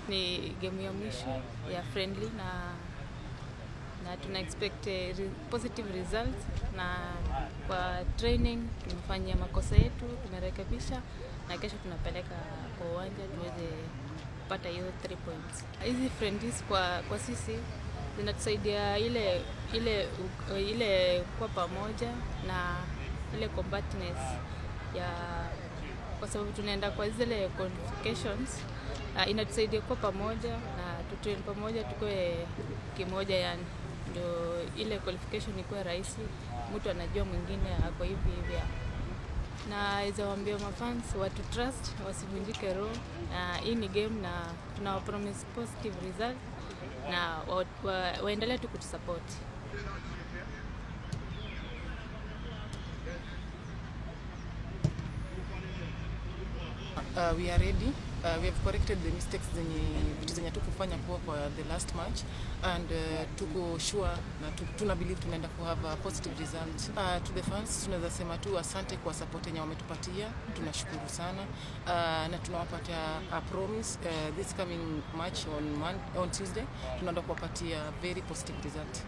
Ni game ya mwisho ya friendly na tuna expect positive results, na kwa training tumefanyia makosa yetu, tumerekebisha, na kesho tunapeleka kwa uwanja tuweze kupata hiyo 3 points. Hizi friendlies kwa sisi zinatusaidia ile kuwa pamoja na ile combatness ya, kwa sababu tunaenda kwa zile qualifications. Inatusaidia kuwa pamoja na tutrain pamoja, tukue kimoja, yani ndio ile qualification ikuwe rahisi, mtu anajua mwingine ako hivi hivi. Na hizo waambia mafans watu trust, wasivunjike roho, na hii ni game na tunawa promise positive result na waendelee tu kutusupport. We are ready. We have corrected the mistakes zenye vitu zenye tukufanya poa kwa the last match, and tuko sure na tuna believe tunaenda ku have a positive result. To the fans tunaweza sema tu asante kwa support yenye wametupatia, tunashukuru sana, na tunawapatia a promise, this coming match on Tuesday tunaenda kuwapatia very positive result.